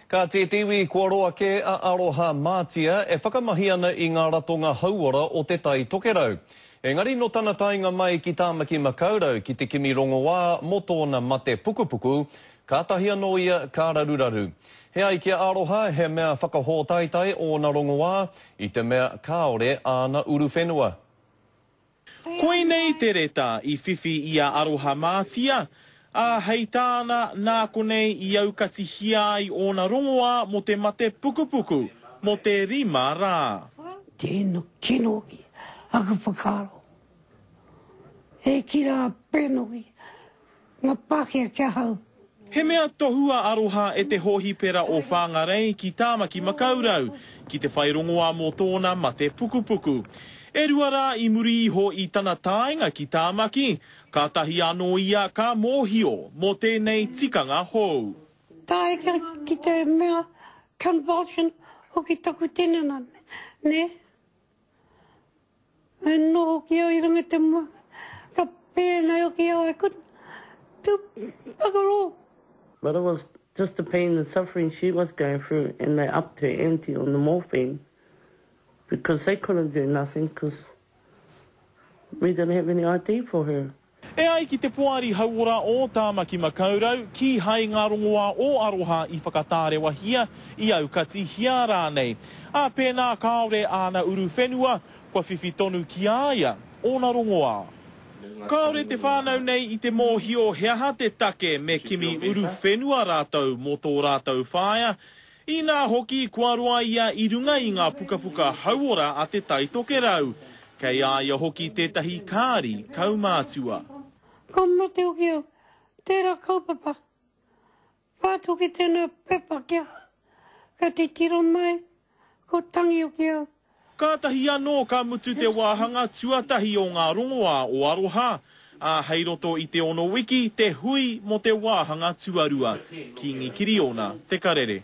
Ka te iwi kua roa kē a Aroha Mātia e whakamahi ana i ngā ratonga hauora o Te Tai Tokerau. Engari nō tana taenga mai ki Tāmaki Makaurau ki te kimi rongoā mō tōna mate pukupuku, kātahi anō ia ka raruraru. He ai ki a Aroha he mea whakahōtaetae ōna rongoā i te mea kāore āna uruwhenua. Koinei te reta i whiwhi i a Aroha Mātia, ā, hei tāna, nā konei i aukatihia ai ōna rongoā mō te mate pukupuku mō te rima rā. Tino kino hoki aku whakaaro. E ki ra pena hoki Nga Pakeha ki ahau. He mea tohu a Aroha e te hōhipera o Whangarei ki Tāmaki Makaurau ki te whai rongoā mō tōna mate pukupuku. E rua rā i muri iho i tana taenga ki Tāmaki, kātahi anō ia ka mōhio mō tēnei tikanga hou. Tae ki te mea convulsion hoki taku tinana, ne? E noho ki au i runga i te moana, ka pēnei hoki au, I couldn't do bugger all. But it was just the pain and suffering she was going through and they upped her ante on the morphine because they couldn't do nothing because we didn't have any ID for her. E ai ki te Poari Hauora o Tāmaki Makaurau, kīhai ngā rongoā o Aroha i whakatārewahia, i aukatihia rānei. Ā, pēnā kāore āna uruwhenua, kua whiwhi tonu ki a ia ōna rongoā. Kāore te whānau nei i te mōhio he aha te take me kimi uruwhenua rātou mō tō rātou whaea, Inā hoki, kua roa ia i runga i ngā pukapuka hauora a Te Tai Tokerau. Kei a ia hoki tētahi kāri kaumātua. Ka mate hoki au, tērā kaupapa. Whātu ki tēnā pepa kia ka titiro mai, ko tangi hoki au. Kātahi anō ka mutu te wāhanga tuatahi o ngā rongoā o Aroha, ā, hei roto i te ono wiki te hui mō te wāhanga tuarua. Kīngi Kiriona te karere.